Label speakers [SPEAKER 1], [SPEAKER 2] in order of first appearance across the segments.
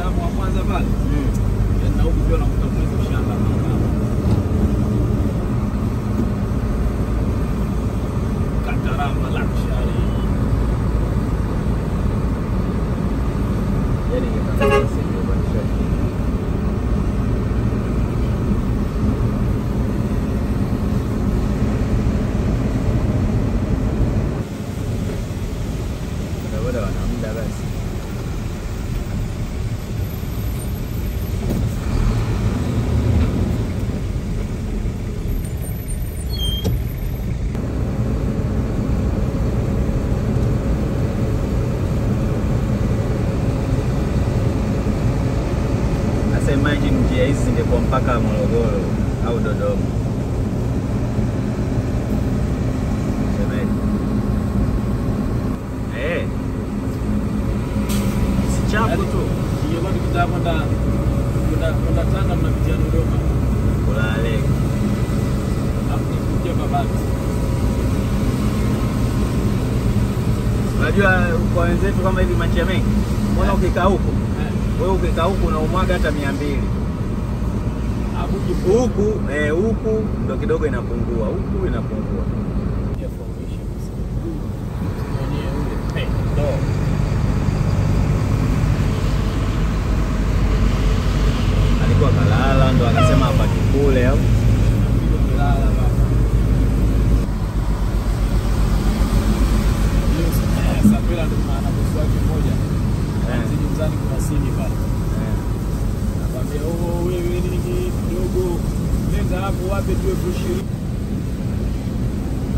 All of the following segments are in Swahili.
[SPEAKER 1] Mwandamo wa kwanza pale. Na huku pia unakuta mwezi ushamba. Katarama Luxury.
[SPEAKER 2] Yaani ingepata sehemu ya kushaki. Boda wana muda basi. Sasa imagine njia hizi zingekuwa mpaka Morogoro au Dodoma. Shemeji. Si chafu tu.
[SPEAKER 1] Ingekuwa tukitaka kwenda Tanga tunapitia Dodoma.
[SPEAKER 2] Kulale.
[SPEAKER 1] Alafu tunapitia Babati.
[SPEAKER 2] Unajua kwa wenzetu kama hivi manjia mengi. Mbona ukikaa huko? Wewe ukikaa huku unaumwaga hata 200. Huku huku ndo kidogo inapungua, huku inapungua. Alikuwa kalala ndo akasema hapa kikule au
[SPEAKER 1] Sapela ndo maana bosi wake mmoja. Mzani kuna sini pale. Nakwambia oh wewe nini kidogo nenda hapo wape tu 20,000.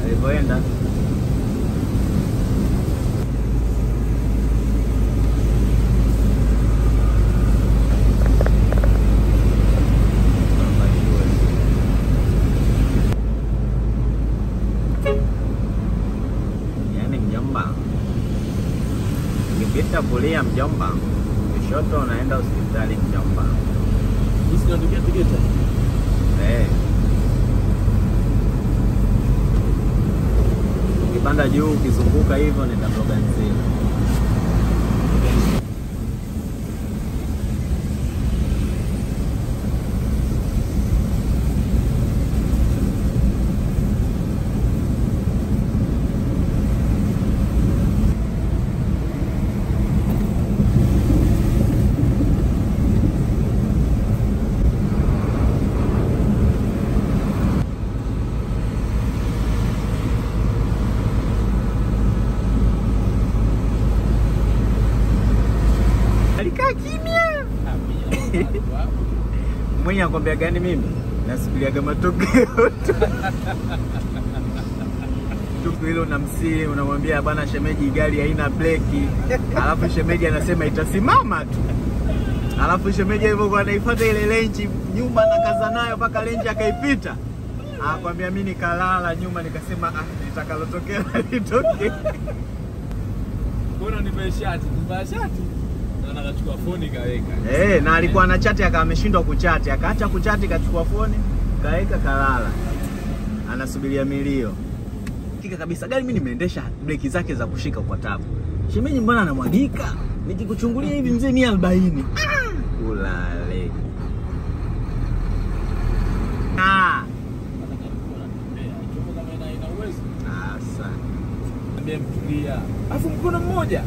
[SPEAKER 2] Alipoenda yaani mjomba, ukipita kulia mjomba, kushoto unaenda hospitali mjomba.
[SPEAKER 1] Hizi ndio tiketi.
[SPEAKER 2] Ukipanda juu ukizunguka hivyo nenda Mloganzila. Alikaa kimya. Mwenye akwambia gani mimi? Nasubiliaga matokeo tu. Tuko hilo unamsii, unamwambia bana shemeji gari haina breki. Alafu shemeji anasema itasimama tu. Alafu shemeji hivyo kwa anaifuata ile lenji nyuma na kaza nayo mpaka lenji akaipita. Akwambia mimi nikalala nyuma nikasema ah litakalotokea litokee.
[SPEAKER 1] Mbona nivae shati? Nivae shati. Na akachukua foni kaweka.
[SPEAKER 2] Na alikuwa ana chat akawa ameshindwa kuchati, akaacha kuchati kachukua foni, kaweka kalala. Anasubiria milio. Kika kabisa gari mimi nimeendesha breki zake za kushika kwa tabu. Shemeji mbona anamwagika? Nikikuchungulia hivi mzee 140. Kulale.
[SPEAKER 1] Ina uwezo.
[SPEAKER 2] Asante.
[SPEAKER 1] Mtulia. Alafu mkono mmoja.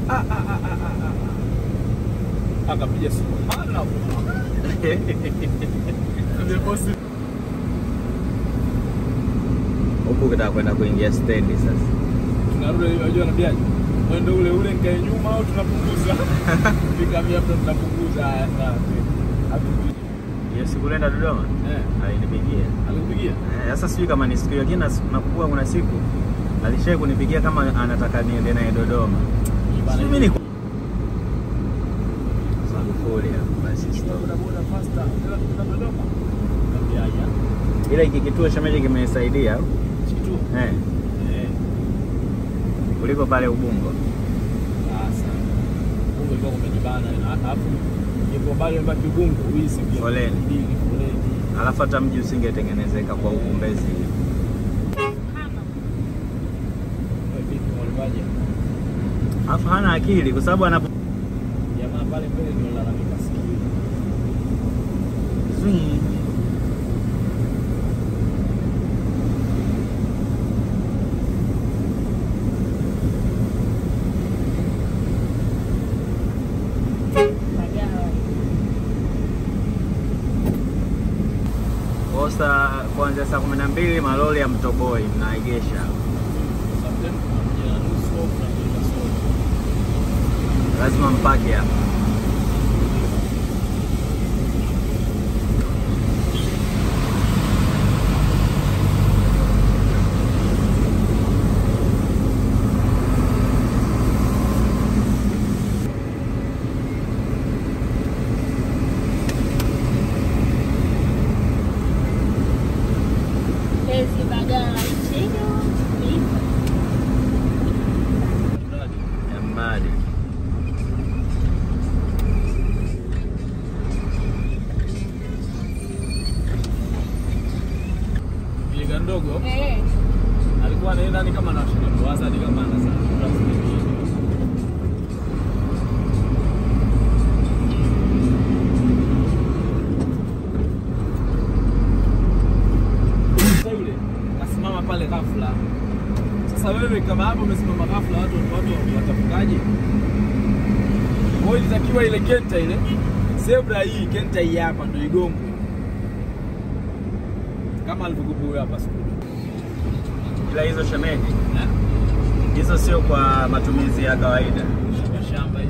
[SPEAKER 1] Akapiga subhanallah. Ndio bosi.
[SPEAKER 2] Huku ukitaka kwenda kuingia stendi sasa.
[SPEAKER 1] Tunarudi unajua anaambiaje? Mwendo ule ule nikae nyuma au tunapunguza? Nikamwambia hapo tunapunguza haya sawa.
[SPEAKER 2] Hiyo siku nenda Dodoma? Alinipigia.
[SPEAKER 1] Alikupigia?
[SPEAKER 2] Sasa sijui kama ni siku hiyo, lakini nakumbuka kuna siku alishaye kunipigia kama anataka niende naye Dodoma. Sijui mimi ni Magufuli basi
[SPEAKER 1] boda boda faster tena Dodoma. Nikamwambia haya.
[SPEAKER 2] Ila hiki kituo shemeji kimesaidia.
[SPEAKER 1] Kituo?
[SPEAKER 2] Kuliko pale Ubungo.
[SPEAKER 1] Sasa Ubungo ilikuwa kumejibana alafu ingekuwa bado imebaki Ubungo hizi
[SPEAKER 2] foleni. Alafu hata mji usingetengenezeka kwa huku Mbezi. Alafu hana akili kwa sababu anapo
[SPEAKER 1] jamaa pale mbele ndio lalamika sikio.
[SPEAKER 2] Kwa saa kuanzia saa 12 malori ya Mtoboi mnaegesha. Lazima mpake hapa.
[SPEAKER 1] Ndogo. Alikuwa anaenda ni kama anashinda kuwaza ni kama anasema. Sasa yule kasimama pale ghafla. Sasa wewe kama hapo umesimama ghafla watu watafukaje? Kwa hiyo ilitakiwa ile kenta ile zebra hii kenta hii hapa ndio igongwe. Kama alivyokuwa hapa siku.
[SPEAKER 2] Ila hizo shemeji hizo sio kwa matumizi ya kawaida.
[SPEAKER 1] Shamba hii.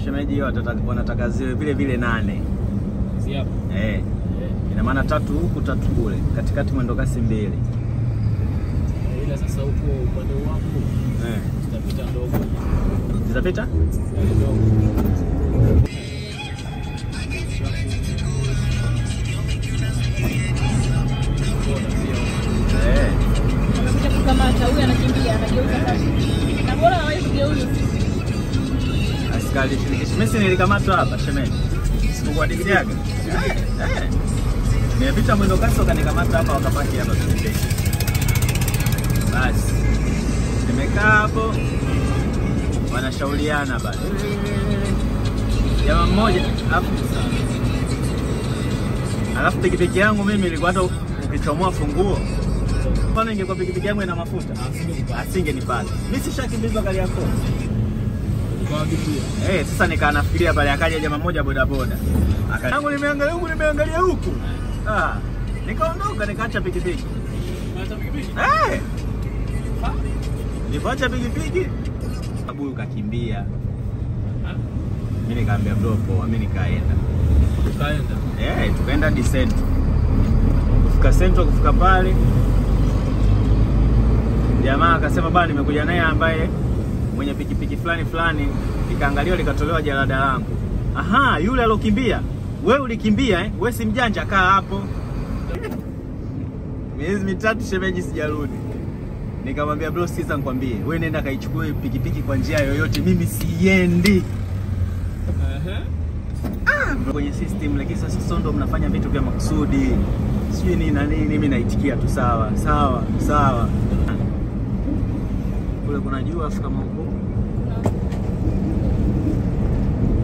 [SPEAKER 2] Shemeji wanataka ziwe vile vile 8.
[SPEAKER 1] Si hapo.
[SPEAKER 2] Ina maana 3 huku 3 kule. Katikati mwendo kasi 2.
[SPEAKER 1] Ila sasa huko upande wangu zitapita ndogo.
[SPEAKER 2] Zitapita?
[SPEAKER 1] Ndogo.
[SPEAKER 3] Amekuja kukamata huyu anakimbia anageuza kasi. Na bora hawezi kugeuza.
[SPEAKER 2] Askari shirikishi. Mimi nilikamatwa hapa shemeji. Sikukuhadithiaga. Nimepita mwendo kasi wakanikamata hapa wakapaki hapa pikipiki. Basi nimekaa hapo wanashauriana basi. Jamaa mmoja alafu pikipiki yangu mimi ilikuwa hata ukichomoa funguo. Mfano ingekuwa pikipiki yangu ina mafuta, asingenipata. Mimi sishakimbizwa Kariakoo. Sasa nikaa nafikiria pale akaja jamaa mmoja boda boda. Akaangu nimeangalia huku nimeangalia huku. Nikaondoka nikaacha pikipiki.
[SPEAKER 1] Unaacha pikipiki?
[SPEAKER 2] Nilipoacha pikipiki, abuyu kakimbia. Mimi nikamwambia bro poa, mimi nikaenda.
[SPEAKER 1] Tukaenda.
[SPEAKER 2] Tukaenda hadi Central. Kufika Central, kufika pale jamaa akasema bana, nimekuja naye ambaye mwenye pikipiki fulani fulani, ikaangaliwa likatolewa jalada langu. Aha, yule alokimbia. Wewe ulikimbia eh? Wewe si mjanja, kaa hapo. Miezi mitatu shemeji sijarudi. Nikamwambia bro, sikiza nikwambie, wewe nenda kaichukue pikipiki kwa njia yoyote, mimi siendi. Kwenye system, lakini sasa sio ndo mnafanya vitu vya makusudi. Sijui nini na nini, mimi naitikia tu sawa, sawa, sawa. Kule kuna jua afu kama huko.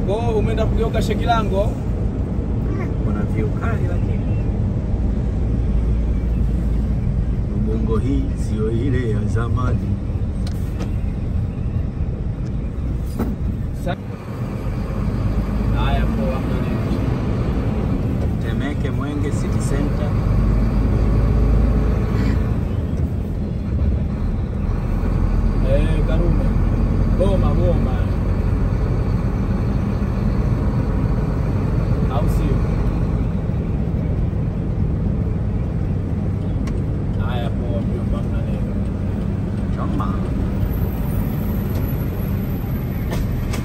[SPEAKER 1] Kwa umeenda kugeuka Shekilango?
[SPEAKER 2] Kuna view kali lakini. Ubongo hii sio ile ya zamani.
[SPEAKER 1] Haya poa, hamna nini.
[SPEAKER 2] Temeke Mwenge City Center.
[SPEAKER 1] Karume. Goma goma. Au sio? Haya poa, mjomba, hamna neno.
[SPEAKER 2] Choma.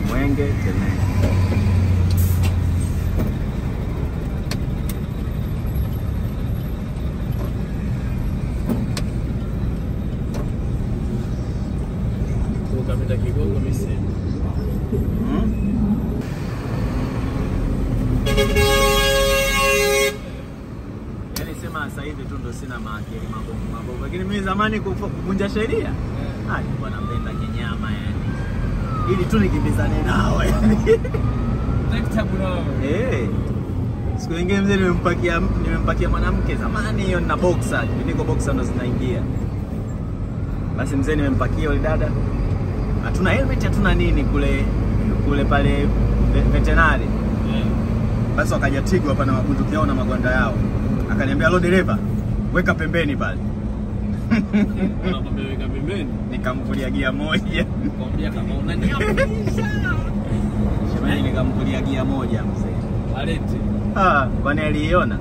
[SPEAKER 2] Mwenge Temeke.
[SPEAKER 1] Ukapita Kigongo mimi.
[SPEAKER 2] Yaani sema sasa hivi tu ndo sina maakili mabovu mabovu. Lakini mimi zamani kuvunja sheria, nilikuwa napenda kinyama yani. Ili tu nikimbizane nao yani.
[SPEAKER 1] Tabu nao.
[SPEAKER 2] Siku nyingine mzee nimempakia mwanamke zamani hiyo na boxer, niko boxer ndo zinaingia. Basi mzee nimempakia yule dada. Hatuna helmet, hatuna nini kule kule pale veterinary. Basi wakaja Tigo hapa na mabunduki yao na magwanda yao. Akaniambia lo dereva, weka pembeni pale.
[SPEAKER 1] Anakwambia weka pembeni.
[SPEAKER 2] Nikamvulia gia moja.
[SPEAKER 1] Nikamwambia kama unaniapisha.
[SPEAKER 2] Shemeji nikamvulia gia moja mzee.
[SPEAKER 1] Alete.
[SPEAKER 2] Kwani aliiona?